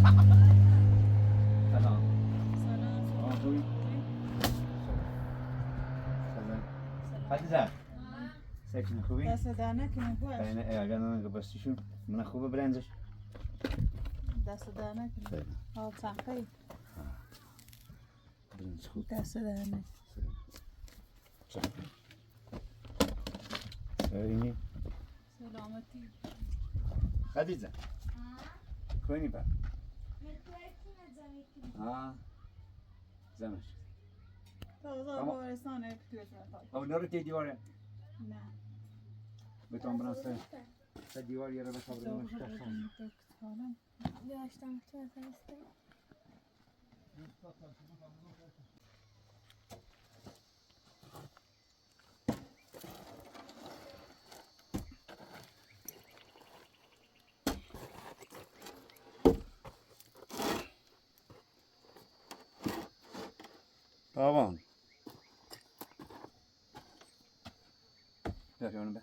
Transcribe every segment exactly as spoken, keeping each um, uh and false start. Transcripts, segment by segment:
سلام. سلام. سلام، خوبی؟ خوبی. سلام. سلام. خدیجه. سلام. سلام، خوبی؟ دست درد نکنه، باش. نه، ای، اگر نه، بس شو؟ من خوبه برنجش. دست درد نکنه. سلام. آه، صحیح. ها. برنج خوب. دست درد نکنه. سلام. سلامتی. خدیجه. ها؟ کوینی با؟ ها. زمش. تازه تمام. وارستان یک توی زمستان. او نرو تی دیواره؟ نه. بتون بران سر. سر دیوار یه رو بتون بران سر. Tamam. Ver onu be.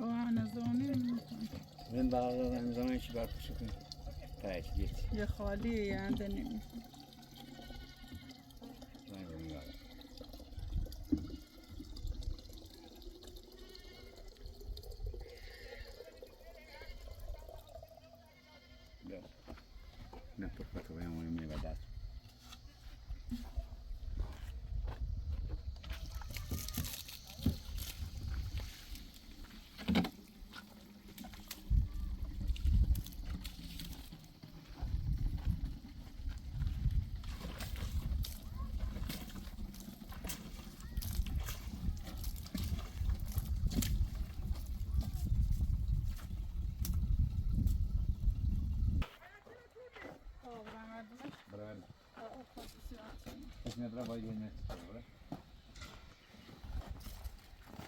Aa, nezanî. Min baɣa, nezanî çi bar kuşu kun. Tayş git. Ya xalî ya, de nêmî. Bırak. Bırak.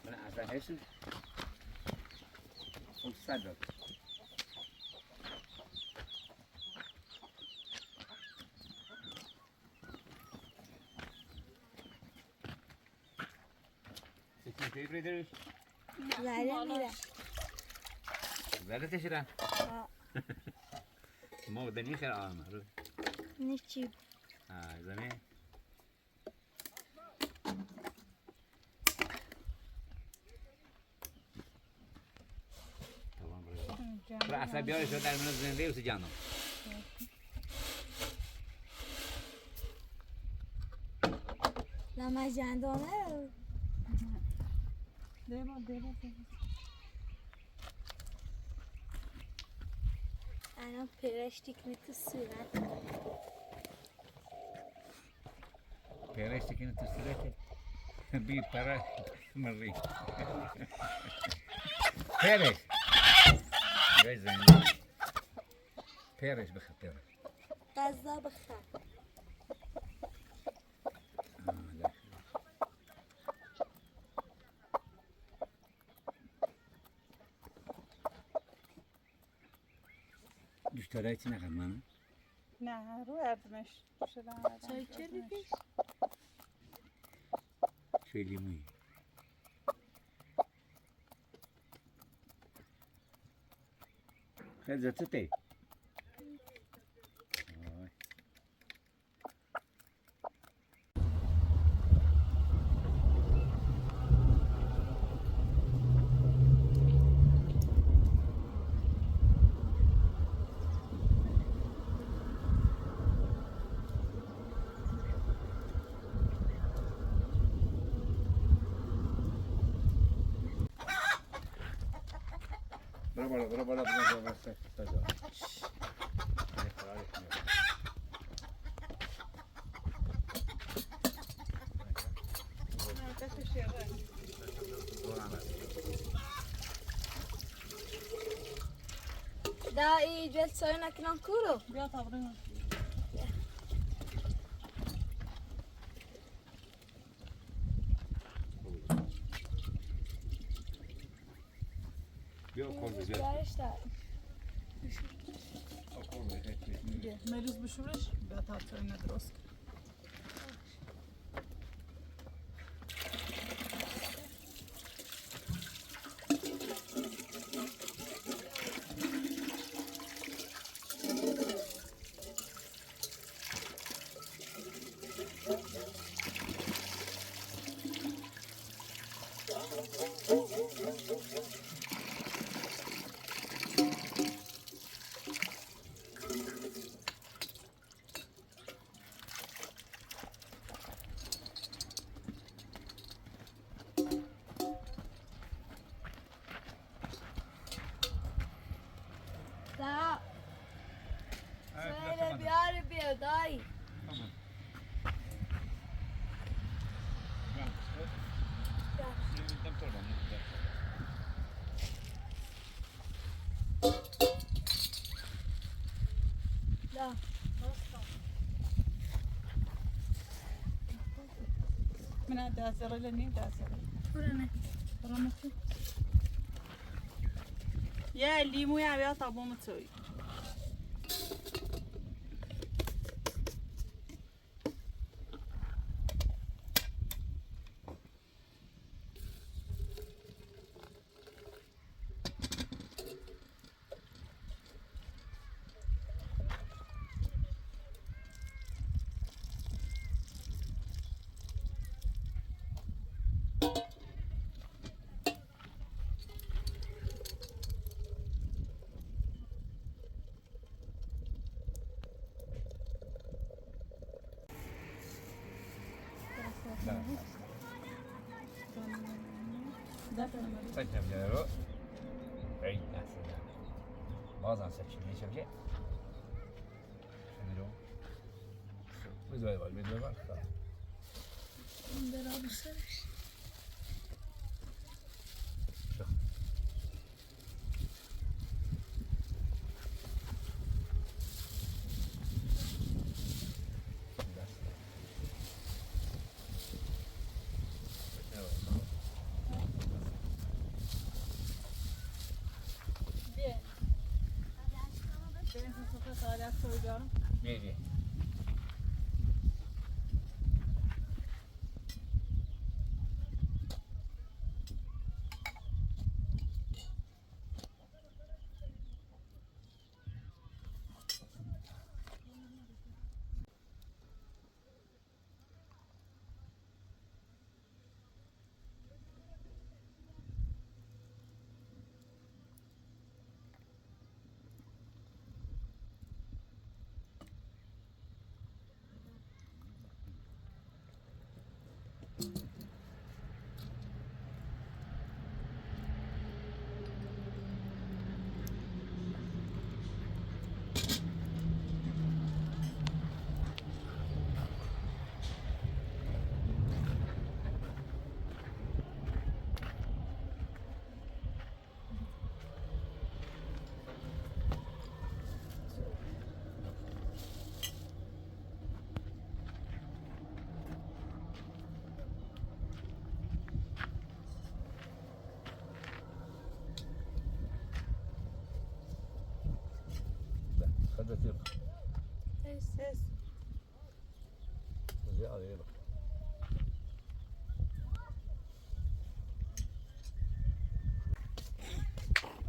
Bana asa hesu. Usado. Zare mira. Zare te shira. Aa. Ma o dani khar ama. Nichi. Ha, zane. Tamam, bırak. Bırak, sen bir ara şöyle elini zengin usu canım. Lama jandone. Deba, deba, deba. Ana plastik mi tu surat. Pere este ki no tu surete. Bi para mari. Pérez. Pérez, baxa Pérez. Taza baxa. Düştara içine kalmanı. Na, ru erdimeş. Çay içerdik. Şöyle mi? Hadi zaten. Ay. Da i gel soyuna kinan kuro. Yok, oldu, gel. Gel. Meriz bişureş, bata soyuna drosk. Sa. Söyle bir ara bir daha. Tamam. Gel. Gel. Gel. Mına dazarı ile ne dazarı? Buranı. Buranı. Ya limu ya, ya tabu mu soy. Bazan seçilmeyi çekecek. Şimdi o. Biz var, var, biz var. Tamam. Beraber sarış. Bien, bien.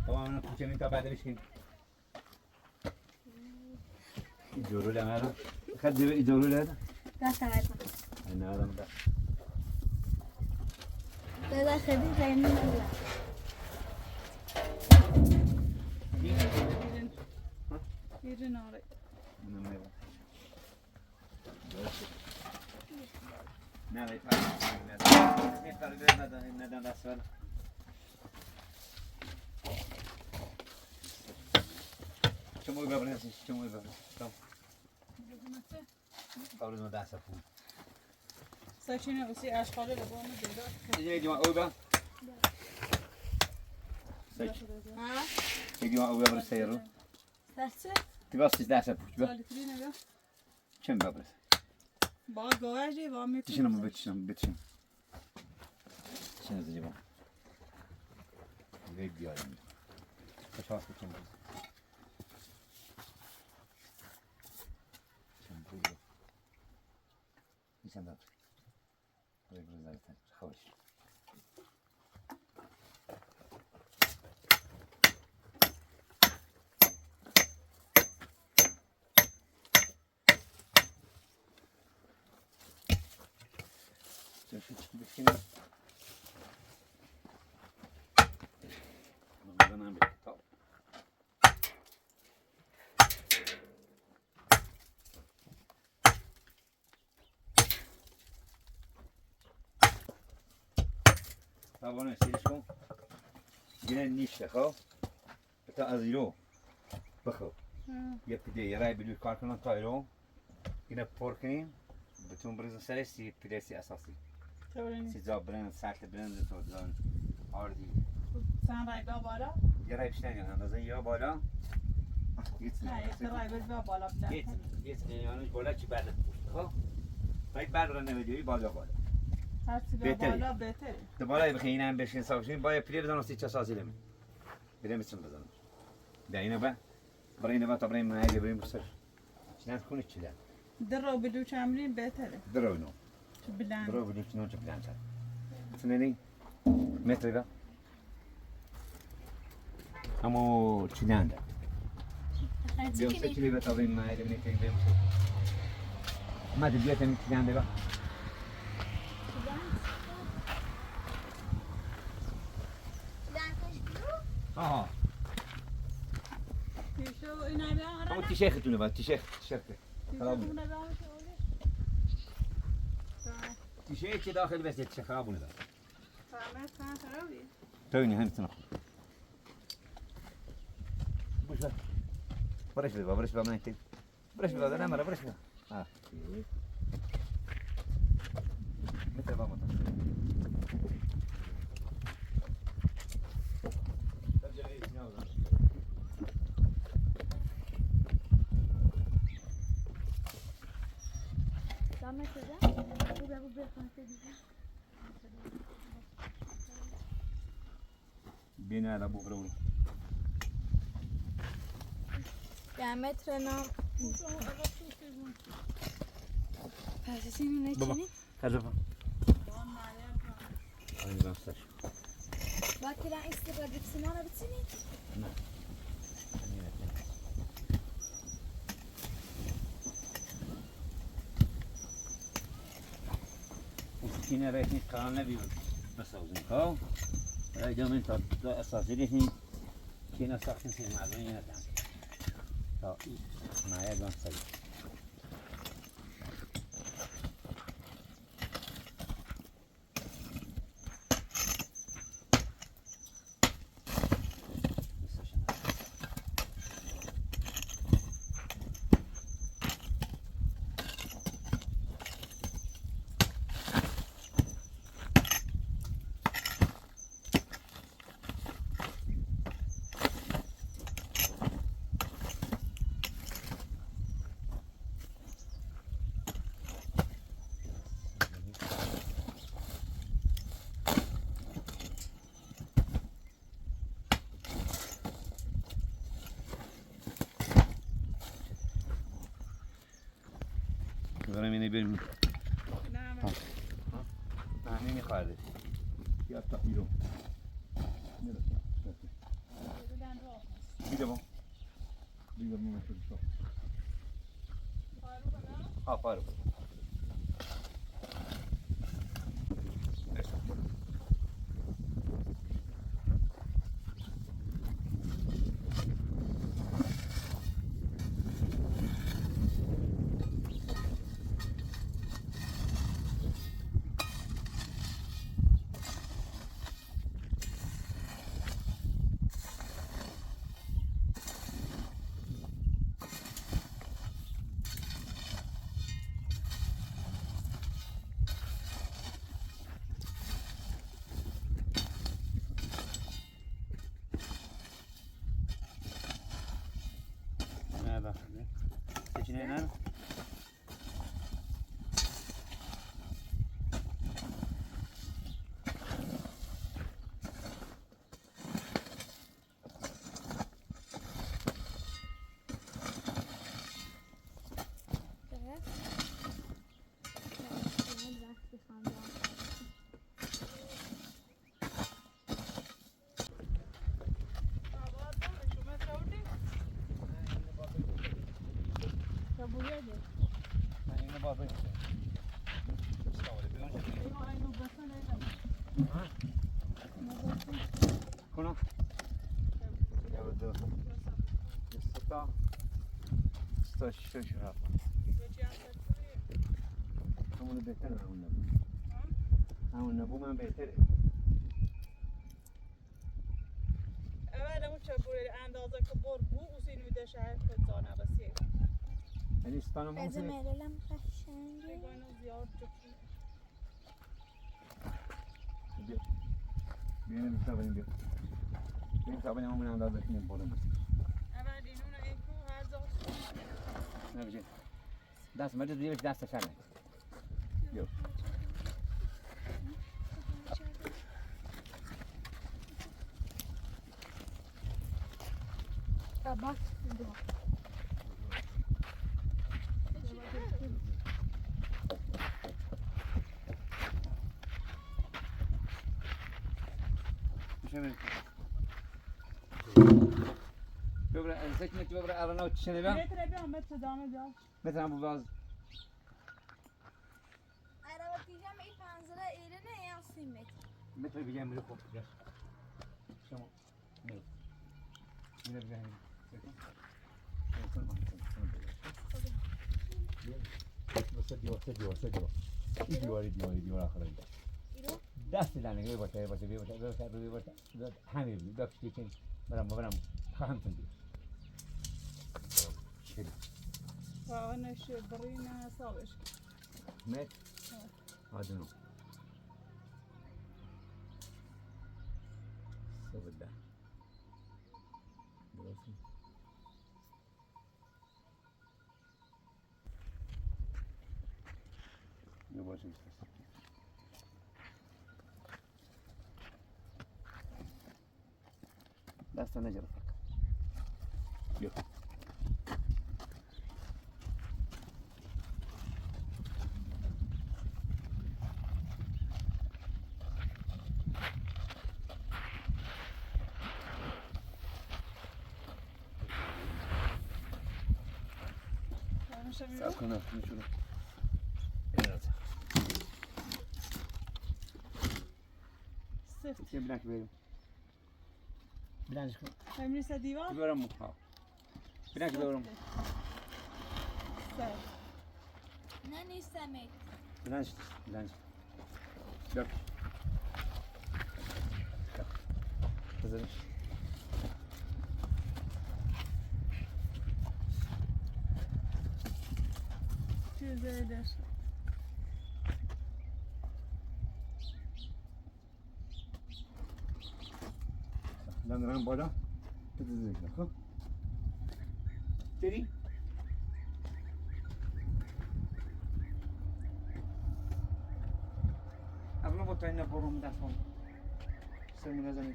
Tamam, ana kuçenin kapağı demişkin. Ijoru la mara. Kadri ijoru la. Ka ka. Ana adam da. Bela khadi zaini la. Irin ore. Tamam. Tamam. Saçını usi aşkali de bu ama dedi. Yine diyor, o da. Saç. Ha? Yine diyor, o da bir sayarım. Saçı? Tiba siz de sapı. Salikri ne ya? Çem babası. Ba gawajı, ba mi. Tişin ama bitişin, bitişin. Tişin zıcı ba. Ne diyor yani? Kaç hafta çem babası. Çem babası. İnsanlar. Abone siliskon. Yine nişte xo. Bita aziro. Bıxo. Ye pide yaray bilü karkınan tayro. Yine porkin. Bütün brizin seresi pidesi asası. Tavrini. Siz o brin, sertli brin de to zon. Ardi. Sen ray ba bala. Yaray işte yani. Anladın ya bala. Gitsin. Ha, işte ray ba bala bile. Gitsin. Gitsin. Yani bala çi bala. Ha? Ray bala ne diyor? Bala bala. Her şey beter. Bala beter. De bala bir şeyle beşin savaşın. Baya pide bizden o siz çasası ile mi? Bilemezsin bizden. De yine ben. Burayı ne bak, burayı mı? Burayı mı sır? Çilan konu çilan. Dırra bilü çamli beter. Dırra no. Çibilan. Dırra bilü çilan çibilan çar. Sineni metre da. Ama o çilan da. Diyor, çilan da tabii mı? Öyle bir şey. Ama diyor, çilan da bak. Aha. Ama tişört üstüne bak, tişört, tişört. Tamam. Tişört ki dahil bes tişört, ha, bunu da. Tabii ne, hem sana. Boş ver. Barış ver, barış ver, ben. Bırak şurada, ne var, bırak şurada. Ha. Metre bak bakalım. Tamam, metre. Bu da bu bir. Beni ara bu bro. Ya metre no. Pasesini ne çini? Hadi bak. Aynı ben saç. Bak ki ben istedim, hadi simana bitsin. Ne? Uskine rehni kanı bir basıldı. Ha? Ay, canım, tatlı esas rehni kine sakın sen aldın yine sen. Ta, naya ben sayı. Ora mene ben. Nada. Ha? Ha? Nada, ni ni xaale. Ya ta iro. Mira. Vida bom. Vida bom, mas tudo só. Ah, para. Kono? Evo, do. Sta, sta šešra. Amu na betere, amu na. Amu na bu ma betere. Eve de bu çaburê andaza ki bor bu, usin bir de şahit kutana basiye. Ani stana mı? Ezme lelem kaşangi. Bana ziyaret çok iyi. Bia. Bia, bia, bia. Bia, bia, bia, bia, bia. Ne yapacağız? Ders, meclis bir ders seçerler. Yok. Tabak. Bibra, seçmek bibra, alana uçuşene ben. Metre bir metre daha ne diyor? Metre bu biraz. Araba tijam, ey panzıra eline ya simet. Metre bir yemli kopacak. Tamam. Dasi dan ne bata bata bata bata bata hamil bata bata bata hamil bata bata bata hamil bata. Wa ana shi barina sabish. Met. Adunu. Sabda. That's the nature of it. Sakın ha, şunu. Evet. Sırt. Sen bir dakika verin. Birazcık. Emre, sen divan. Divan mı? Ha. Birazcık divan. Sen. Ne istemek? Birazcık, birazcık. Yok. Kızım. Güzeldir. Lan ran bada. Tı tı tı tı. Teri. Abla botayna borum da son. Sen ne zaman?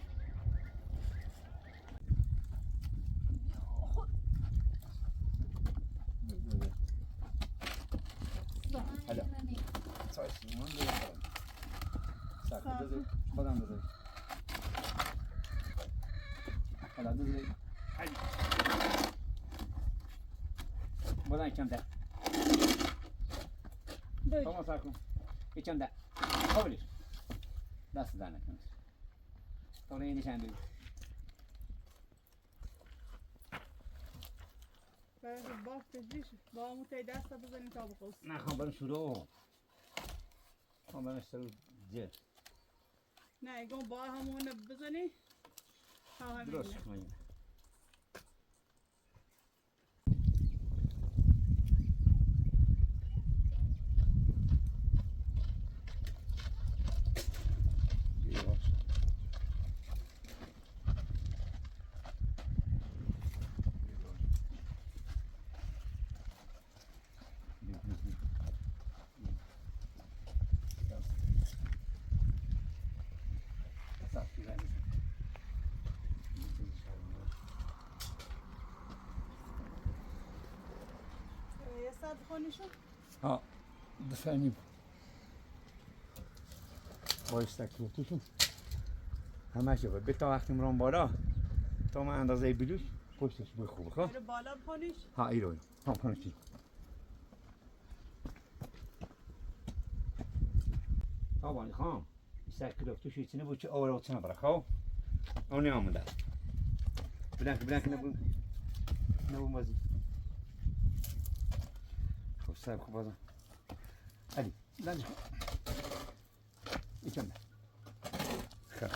Hadi. Sɔɔsi, mɔ n de. Sa, sa. Dozoli. Bɔdan dozoli. Hadi, dozoli. Hadi. Bɔdan i cɛŋ da. Dozoli. Tɔmɔ sa ko. I cɛŋ da. Kɔbili. Das dana kan. Tɔmɔ ni cɛŋ da. Bas, bas, tejdiş. Babamı tey dasta bize ne tabuk olsun. Ne haber sürü o? Ama ben işte diye. Ne, gon ba hamı ne bize ne? Ha, ha, biraz ne? Ha, difenib. Oysa ki tutum. Hamaşe be, bir ta vaktim ron bora. Tam andazayı biliş. Poşta bu kubu. Ha, iro. Ha, poşta. Tamam, ha. Sen kilo tuş içine bu çi, o, o, içine bırak, ha. Onu yanımda. Bir dakika, bir dakika, ne bu? Ne bu mazı? Kusar, kubaza. Hadi, lan. İçinde. Ka.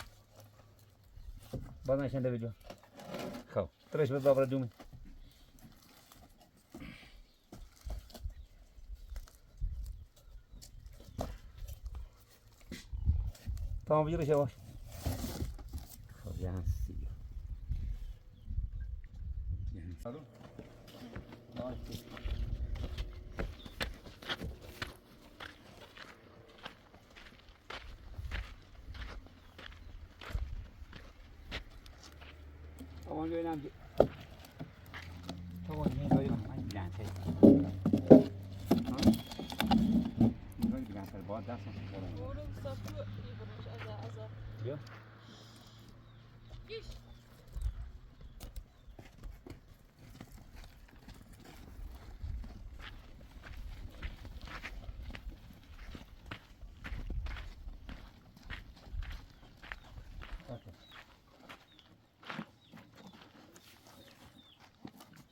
Bana içinde video. Ka. Tres bir babra dumi. Tamam, yürü yavaş. Yavaş. Tamam, önemli. Tamam, ne böyle lan, lan, lan. Ha? Böyle bir lan, bu adam nasıl? Oğlum, sapı iyi bulmuş, aza, aza. Yok. Giş.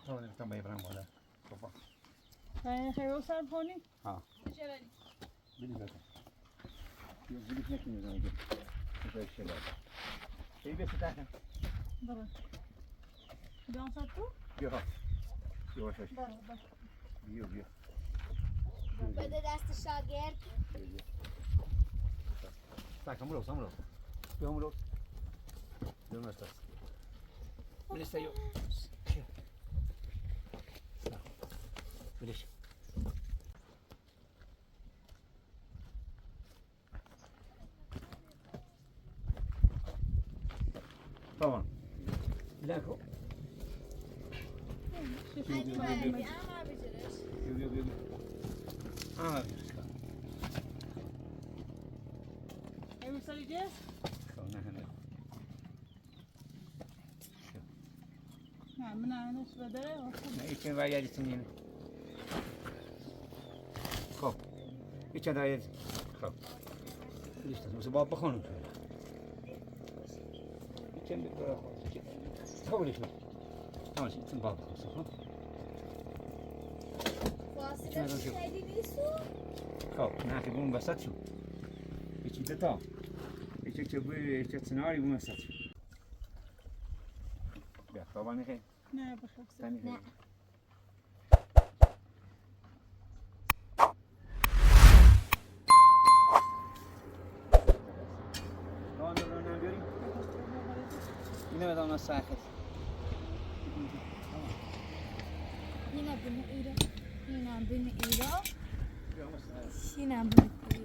Tamam, tamam, tamam. Ay, ay, o sarfoni. Ha. Bili zaten. Yok, bili ne ki ne zaman ki? Güzel şeyler. Evi bir sıkar. Baba. Dans attı? Yok. Yavaş yavaş. Baba, baba. Yok, yok. Baba da ders dışarı gel. Yok, yok. Sakin, sakin, sakin. Yok, yok. Yok, yok. Öyle şey yok. Öyle şey. Tamam. Bir dakika. Yok, yok, yok, yok. Yok, yok, yok. Aa, bir dakika. Evi saracağız. Tamam, ne, ne. Ha, mına ne sırada? Ne için var ya için yine? Ko. İçe daha yedi. Ko. İşte, nasıl bak bakalım. İçen bir daha. Tamam işte. Tamam, şimdi bak bakalım. Ko, ne ki bunu basat şu. İçi de tamam. İçi, içi bu, içi scenario bunu basat şu. Ya, baba ne ki? Ne yapacağız? Sen ne ki? Tamam, dur, dur, dur, dur. Yine mi tamam, sakin. Yine bunu ira. Yine bunu ira. Yine bunu ira.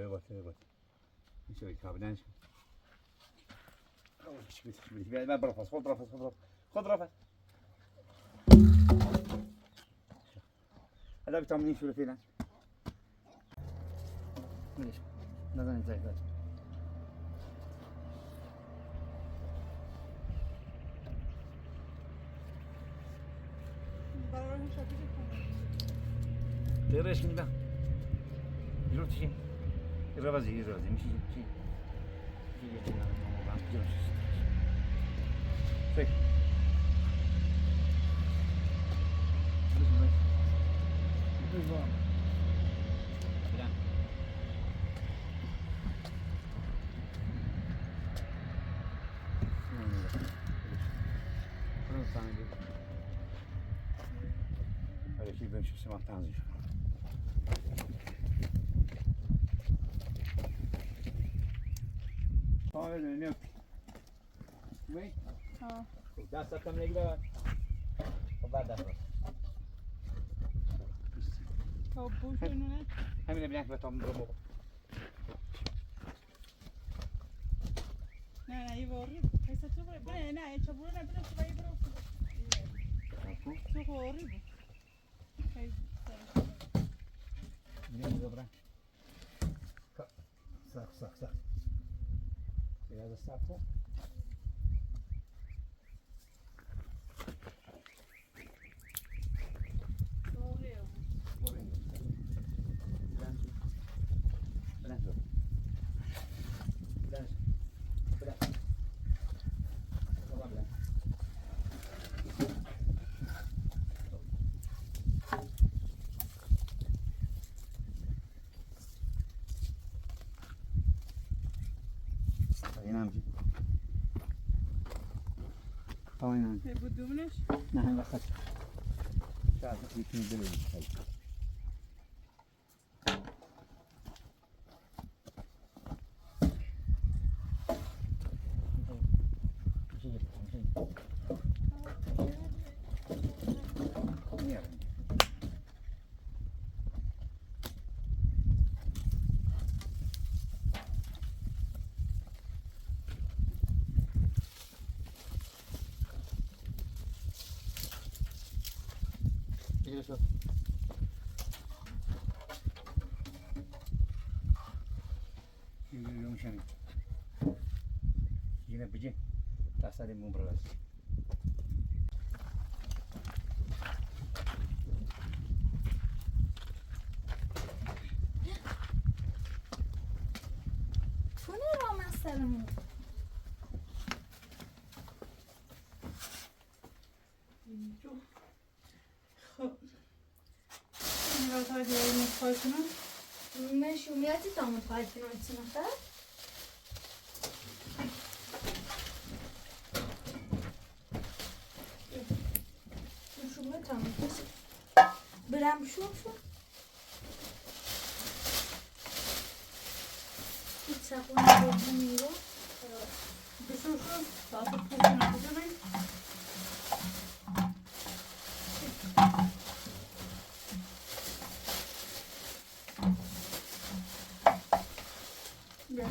ايوه، ايوه، ايوه. شوي، كابدان شوي. خد رفس، خد رفس، خد رفس. خد رفس. هذا بيطمني شو اللي فينا. ليش؟ لا، لا، زي، زي. Te resin da. Juro tijin. Irabazi, irabazi, mishi, mishi. Sei. Allez, je vais chercher ma tente. Oui. Ah. Da sa tam ne gida. Ba da. Oh, bonjour, non? Ami ne bien que tombe. Nana, i vori. Esa tu vori. Bene, na, e chabura na bene tu vai bro. Tu vori. Ai, sai. Bien, dobra. Sak, sak, sak. Biraz da sak. Tamam. E, bu dumne? Ne, ne, bak. Şöyle bir iki böyle bir şey. Yum shani. Yine biji. Ta Sáré mú bros. Fúne ró ma sáré mú. خب. این رو تا جای متقاطعم. من شومیاتی تا متقاطعم. شومیاتی تا متقاطعم. برم شوفو. Hiç sapını bozulmuyor. Düşün şu, saati kırkına kırkına. Gel.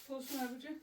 Olsun abici.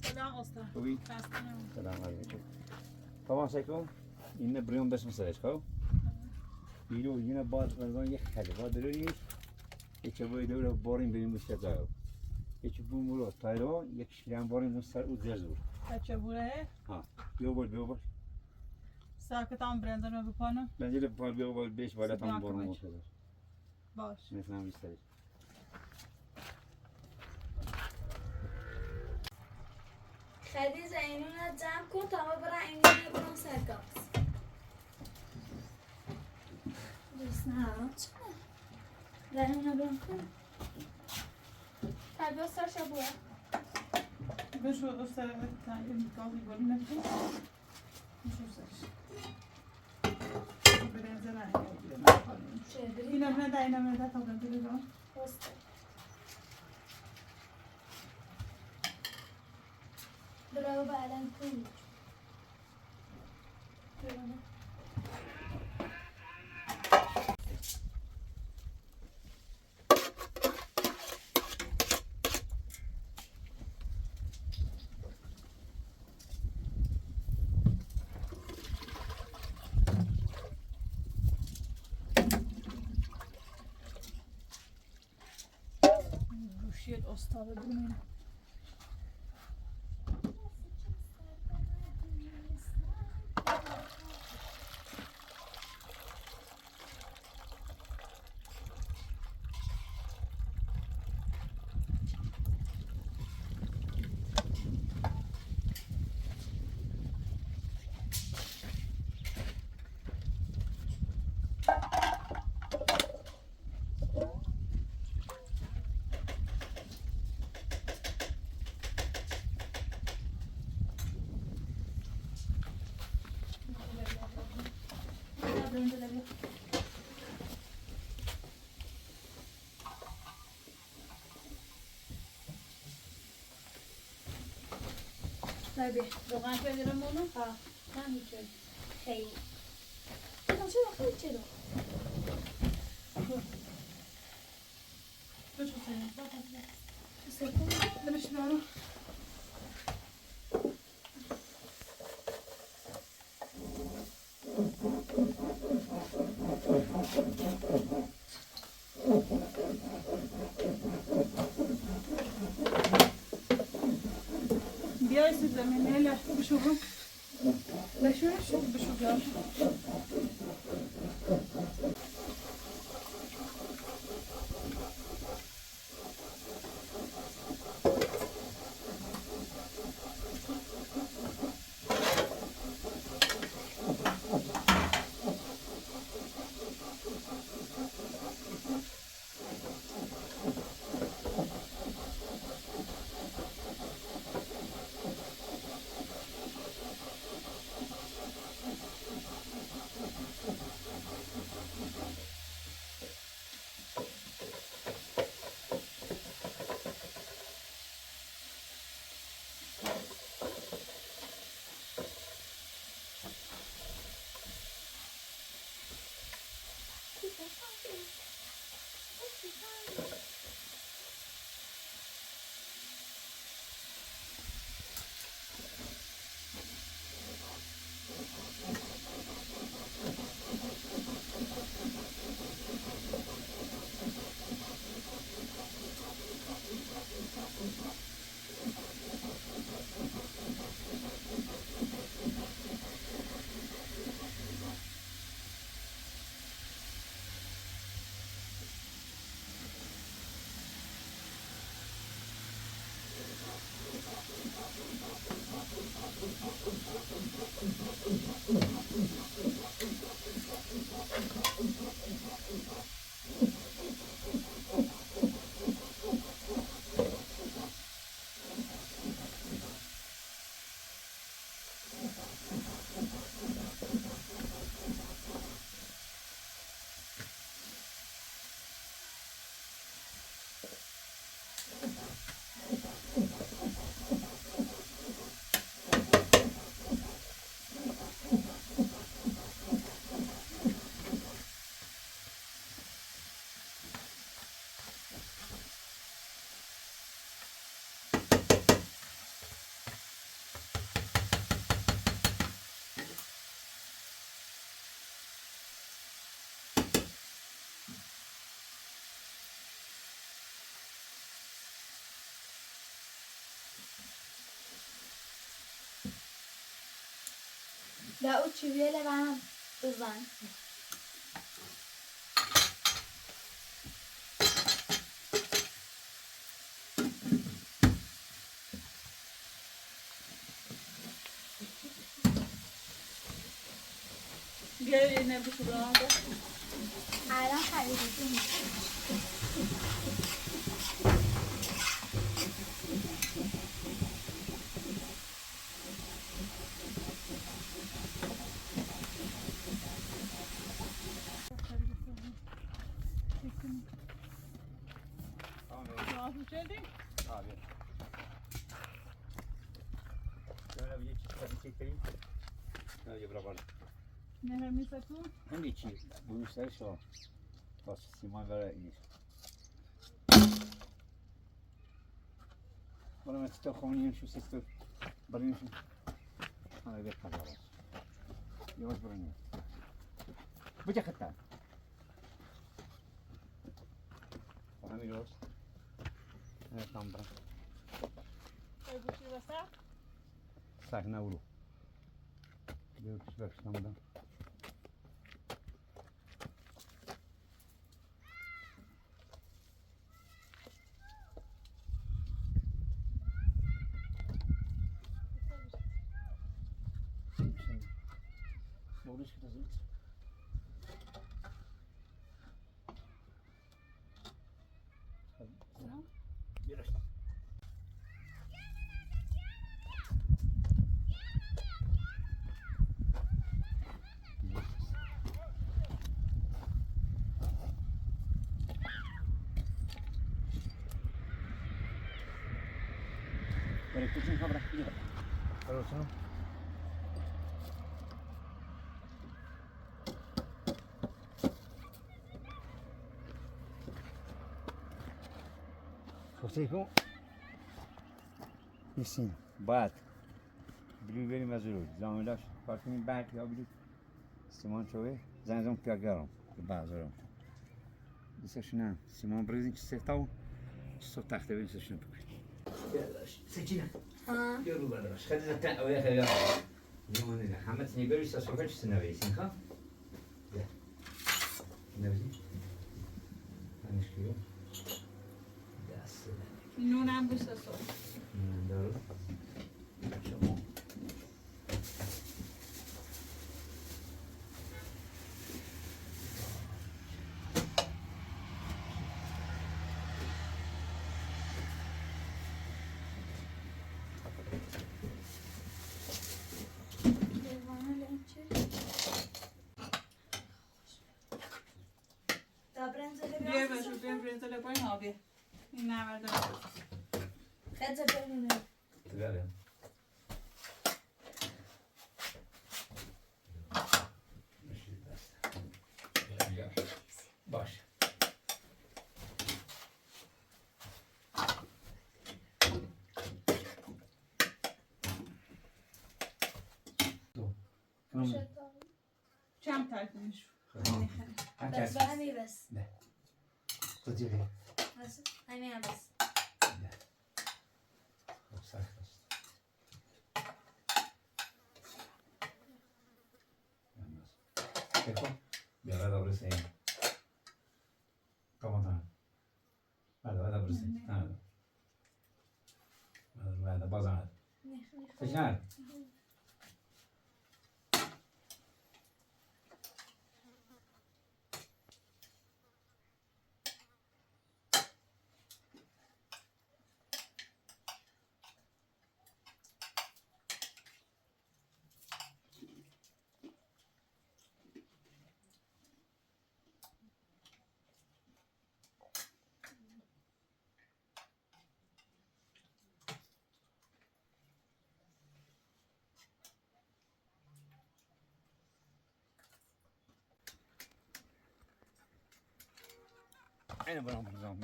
Selam usta. Tabii. Selam aleyküm. Tamam Seko. Inne bürüyon bes mısın Seko? Bilo yine bazı zaman yek hadi. Bazı dönüyor. Eçe boyu devre borin benim usta da. Eçe bu mulo tayro yek şiren borin usta uzer zor. Eçe bu ne? Ha. Biyo bol, biyo bol. Sakit ama brenda ne bu panı? Bence de bu panı biyo bol beş bala tam borin usta. Baş. Mesela bir sayı. Xedîce, înu ne cem ko, tamam bira înu ne bira serkas. Bes ne aram çı? Bira înu ne bira ko. Tabii o saça bu ya. Bes o, o saça, ta, kaldı, böyle ne bileyim. Inamne da, inamne da, tabii, biliyorum. Bravo, Balen Kılıç. Ruşiyet ostalı bilmem. Biya isi zamini la bushugu. La shuru shuru bushugu. Dá o tiwia lɛ bá bá. Bıca kıtta. Tamam. Sak na uru. Bak, tamam. Baat. Bilug beni mazuru. Zan la parfüm baat ya bilug. Simon çoğu. Zan zan piyagarım. Bazarım. Isa şuna. Simon brizin çi setav. Çi so taxte ben isa şuna. Sekine. Ha. Yorulmadı başka. Hadi zaten öyle kadar. Limonu da. Hamet ne görürse sokak üstüne versin ha. Gel. Ne bileyim. Yanlış görüyorum. Biraz. Nunam bu sosu. Hı, doğru. Tamam. Bia, bia, bia, bia, bia, bia, bia, bia. Baş. Tamam. Çam tarifini şu. Tamam. Bes, bes. Bes. Bes. Bes. Eko, bia la doble seña. Toma, toma. Vale, vale, doble seña. Vale. Vale, vale, pasa nada. Señal. Ene bana bana zan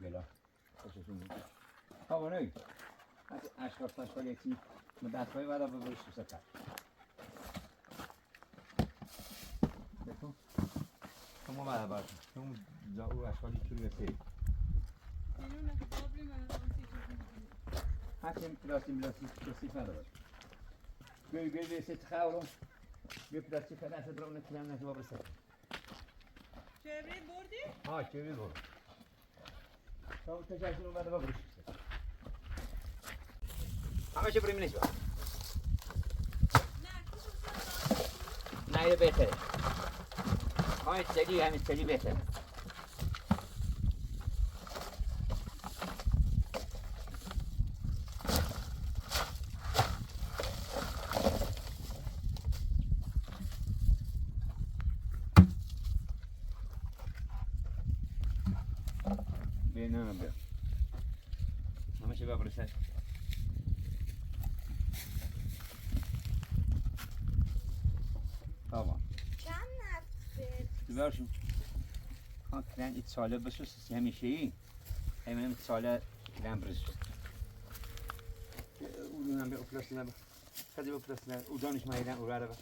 bela. Oso sumu. Ha, bana. Ati aşkar taşkar yeti. Mı da soy vara bu bu saka. Deku. Como va la barca? Como ya u aşkar yeti sürüyor şey. Ha, sen plastik, plastik, plastik var da var. Böyle, böyle, böyle, şey, çıkar oğlum. Böyle plastik falan, sen bırak, ne, ne, ne, ne, ne, Çevre bordi? Ha, çevre bordi. Tamam, teşekkür ederim, ben de bakırım işte. Ama şey, bir minut var. Nayre beter. Ama çeli, yani çeli beter. Beni abi. Ama şey var burası. Tamam. Çan attı. Ver şunu. Kalk lan, iç sale, bu sus, hem şeyi. Hemen iç sale, lan burası. Ucundan bir oplasına bak. Hadi oplasına. Ucun içmeyden uğrar bak.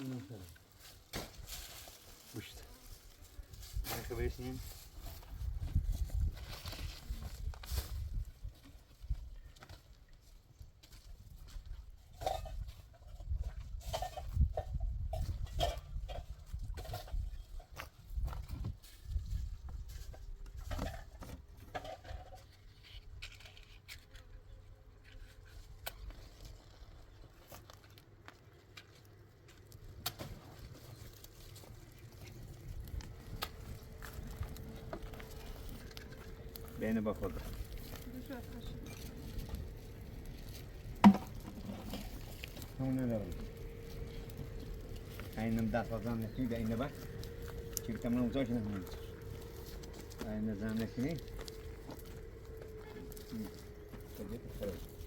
Ondan sonra. Bu işte. Ayakkabı eşeğin. Beni bak orada. Tamam, ne var? Aynı da fazla ne ki de aynı bak. Çünkü tamam uzak ne. Aynı zamanda ki. Hı. Tabii, tabii.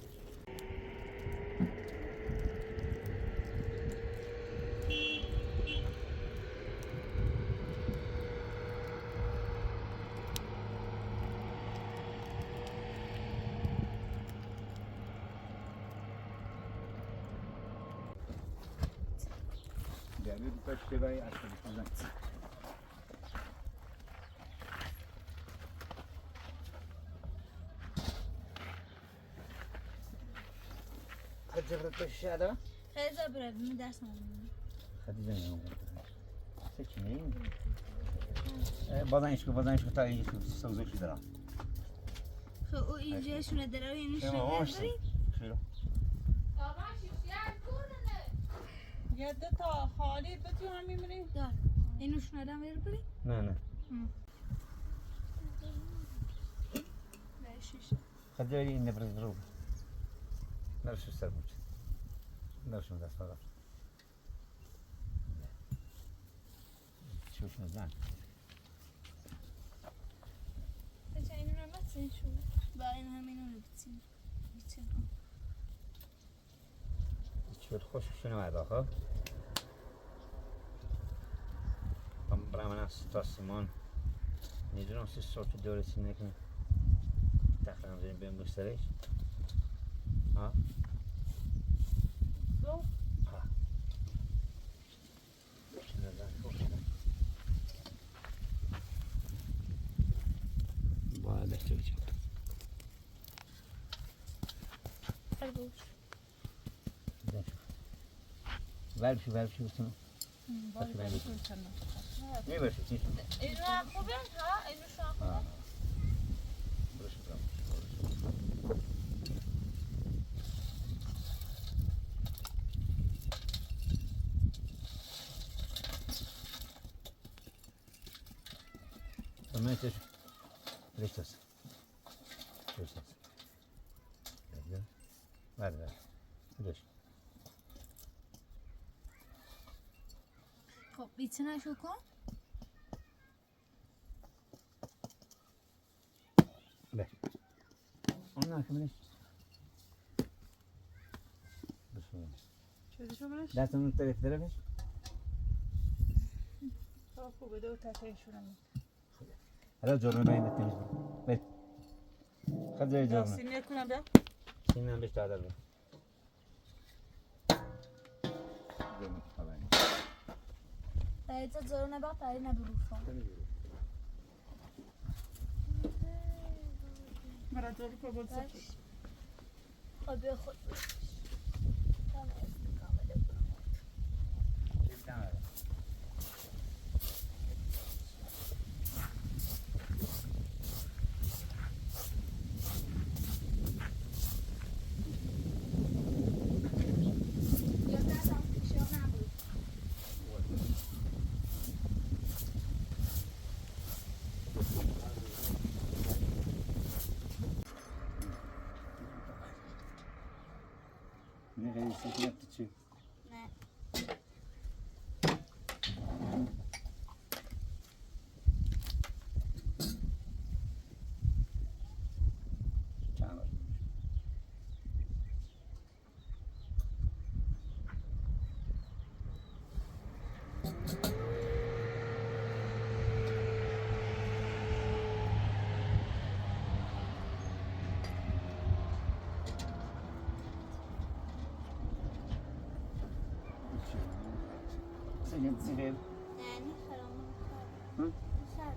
Xedîce, bırak, bir şey daha. Xedîce, bırak, bir ders alalım. Xedîce ne oldu? Seçin, iyi mi? E, bazan işko, bazan işko, ta iyi işko, sözü şu dara. Xo, o ince şuna dara, o yeni şuna dara. Şöyle. Baba, şişe kurnunu. Yedi ta hali, bütün hamimini. Dara. Eno şuna dara ver biri. Ne, ne. Hı. Ver şişe. Xedîce, indi biraz durur. Ver şu sermuç. Ver şunu da sonra. Şu şunu da. Sen eno ne yapsın şu? Ben eno hemen onu bitsin. Bitsin. Çöl hoş kuşuna var bak o. Tam bramana stasyon. Ne diyorsun siz sortu döresindeki? Takran verin ben göstereyim. Ha? Su? Ha. Vay be, çok çok. Ver şu, ver şu üstüne. Hı, bak, ver şu üstüne. Ne ver şu üstüne? Eno akube, ha? Eno şu akube. Ha. Burası bırak. Tamam, işte şu. Listas. Listas. Ver, ver. Ver, ver. Dur. Hop, içine şu koy. Ver. Ondan sonra Bismillah. Şöyle şu biraz. Dersen onu tarif verebilir. Tamam, bu da o tatlı şuranın. Hala zoruna ben de temiz. Ver. Hadi zoruna. Sinir kullan be. Sinir bir tane daha. Dayı, zoruna bak, dayı ne bir rufa. Mara zoruna bak. Ne kadar sıcak tutuyor. Ne? Tamam. Sen ne diyorsun? Yani, karanlık. Hı? Güzel.